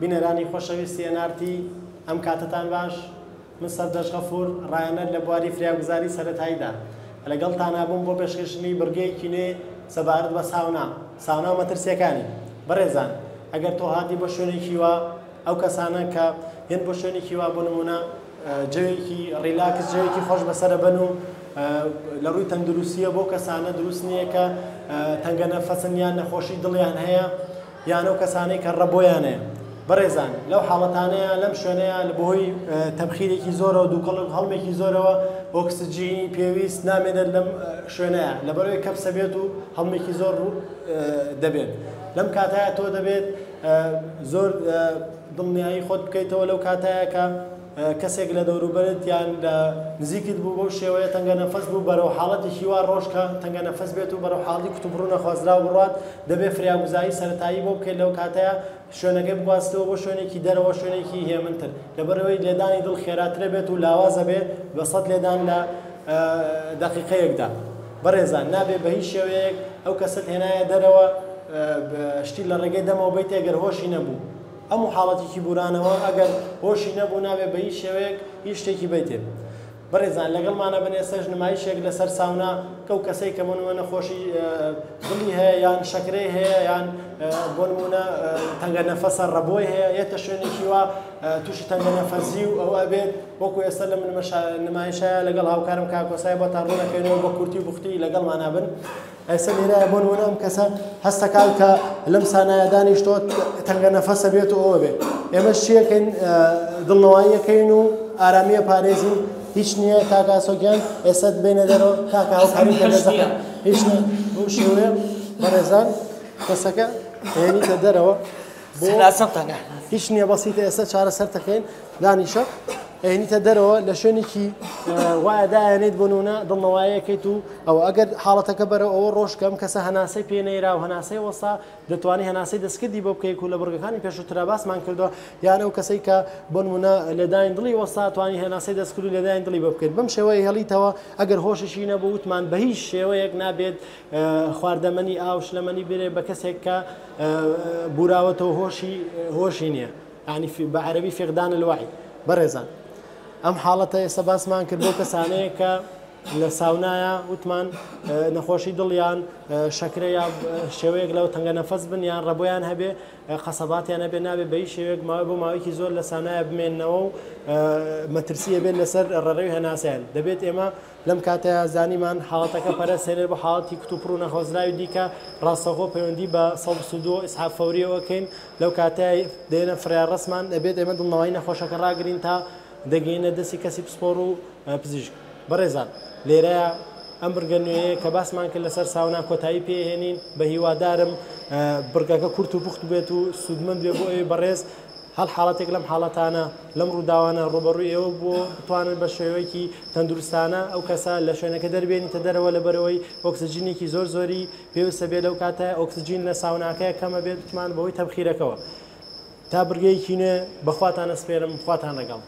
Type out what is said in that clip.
بینەرانی خۆشەویستی NRT ئەم کاتەتان باش. من سەردەشت غەفور، ڕاهێنەر لە بواری فریاگوزاری سەرەتاییدا. لەگەڵتانا بووم بۆ پێشکەشکردنی بڕگەیەکی نوێ سەبارەت بە ساونا، ساونا و مەترسییەکانی. بەڕێزان، ئەگەر تۆ هاتی بۆ شوێنێکی وا، ئەو کەسانە کە یەن بۆ شوێنێکی وا بۆ نموونە جەوێکی ڕیلاکس، جەوێکی خۆش بەسەرەبەن و لە ڕووی تەندروستییە بۆ کەسانە دروست نییە کە تەنگە نەفەسن یان نەخۆشی دڵیان هەیە، یان ئەو کەسانەی کە ڕەبۆیان هەیە. بەڕێزان لەو حاڵەتانەیە لەم شوێنەیە لە بەهۆی تەبخیرێکی زۆرەوە دووکەڵ و هەڵمێکی زۆرەوە ئۆکسجینی پێویست نامێنێت لەم شوێنەیە لەبەرەوەی کەپسە بێت و هەڵمێکی زۆر دەبێت لەم کاتایە تۆ دەبێت زۆر دڵنیایی خۆت بکەیتەوە لەو کاتایە کە کەسێک لە دەوروبەرت یان لە نزیکت بوو بەو شێوەیە تەنگە نەفەس بوو بەرەو حاڵەتێکی وا ڕۆژ کە تەنگە نەفەس بێت و بەرەو حاڵی کوتوبڕ و نەخوازراو بڕوات دەبێت فریاگوزاری سەرەتایی بۆ بکەیت لەو کاتەیە شوێنەکەی بگواستەوە بۆ شوێنێکی دەرەوە شوێنێکی هێمنتر لەبەرئەوەی لێدانی دڵ خێراترە بێت و لاوازە بێت بە سەد لێدان لە دەقیقەیەکدا بەڕێزان نابێ بە هیچ شێوەیەک ئەو کەسەت هێنایە دەرەوە شتی لە ڕێگەی دەمەوە بیتێ گەر هۆشی نەبوو هەموو حاڵەتێکی بورانەوە ئەگەر هۆشی نەبوو نابێ بە هیچ شێوەیەک هیچ شتێکی بەیتێ. بەڕێزان لەگەڵمانە بن ئێستاش نمایشێک لەسەر ساونا کەو کەسەی کە بۆ نمونە نەخۆشی دڵی هەیە یان شەکرەی هەیە یان بۆ نمونە تەنگە نەفەسە ڕەبۆی هەیە یەتە شوێنێکی وا تووشی تەنگە نەفەسی و ئەو ئەبێت وەکو ئێستا لە من نمایشایە لەگەڵ هاوکارم کاکۆسای بۆتان ڕوونەکەینەوە بە کورتی و بوختی لەگەڵمانە بن. ئێستا لێرە بۆ نمونە ئەم کەسە هەستەکات کە لەم سانایە دانیشتۆ تەنگە نەفەسە بێت و ئەوە بێت ئێمەش چیەکەین دڵنەواییەکەین و ئارامیە پارێزین هیچ نییە کاکا سۆگیان ئێستا بێنە دەرەوە کاکا هاوکاری کە لە زەحمەت هیچ نییە بەو شێوەیە بەڕێزان کەسەکە هێنیتە دەرەوە هیچ نییە بەسیتە ئێستا چارەسەر دەکەین دانیشە ئەهێنیتە دەرەوە لە شوێنێکی وایە دایانێت بۆ نمونە دڵنەوایەکەیت و ئەو ئەگەر حاڵەتەکە بەرەو ئەوە ڕۆژ کەم کەسە هەناسەی پێ نەیرا و هەناسەی وەستا دەتوانانی هەناسەی دەستکردی بۆ بکەیت و لە بڕگەکانی پێشووترا باسمان کردووە یان ئەو کەسەی کە بۆ نمونە لێداین دڵی وەستا توانی هەناسەی دەستکرد و لێداین دڵی بۆ بکەیت بەم شێوەیە هێڵیتەوە ئەگەر هۆشیشی نەبوو وتمان بە هیچ شێوەیەک نابێت خواردەمەنی ئاو شلەمەنی برێ بە کەسێک کە بوراوەتەوە هۆشی هۆشی نییە یانی بە عەرەبی فقدان الوعی. بەڕێزان ئەم حاڵەتە ئێستا باسمان کرد بۆ کەسانەیە کە لە ساونایە وتمان نەخۆشی دڵیان شەکرە یا شێوەیەک لەو تەنگە نەفەس بن یان ڕەبۆیان هەبێ قەسەباتیان هەبێ نابێ بە هیچ شێوەیەک ماوە بۆ ماوەیەکی زۆر لە سانایە بمێننەوە و مەترسی هەبێت لەسەر ڕێڕەوی هەناسەیان دەبێت ئێمە لەم کاتەیا زانیمان حاڵەتەکە پەرە سێنێت بۆ حاڵەتی کتوپڕ و نەخوازراوی دیکە، ڕاستەوخۆ پەیوەندی بە 122 ئیسعاف فەوریەوە ئەکەین، لەو کاتەیا دێنە فریاڕەسمان، ئەبێت ئێمە دڵنەوایی نەخۆشەکە ڕاگرین تا دەگەینە دەستی کەسی پسپۆڕ و پزیشک. بەڕێزان لێرەیا ئەم بڕگە نوێیە کە باسمان کرد لەسەر ساونا کۆتایی پێ ئەهێنین، بە هیوادارم بڕگەکە کورت و پوخت بێت و سوودمەند بێت بۆ ئێوەی بەڕێز. هەر حاڵەتێک لەم حاڵەتانە، لەم ڕووداوانە ڕووبەڕووی ئێوە بووە، بتوانن بە شێوەیەکی تەندروستانە ئەو کەسە لە شوێنەکە دەربێنیتە دەرەوە لەبەرئەوەی ئۆکسجینێکی زۆر زۆری پێویستە بێ لەو کاتە ئۆکسجین لە ساوناکەیە کەمە بێت بتمان بەهۆی تەبخیرەکەوە. تا بڕگەیەکی نوێ بەخواتان ئەسپێرم خواتان لەگەڵ.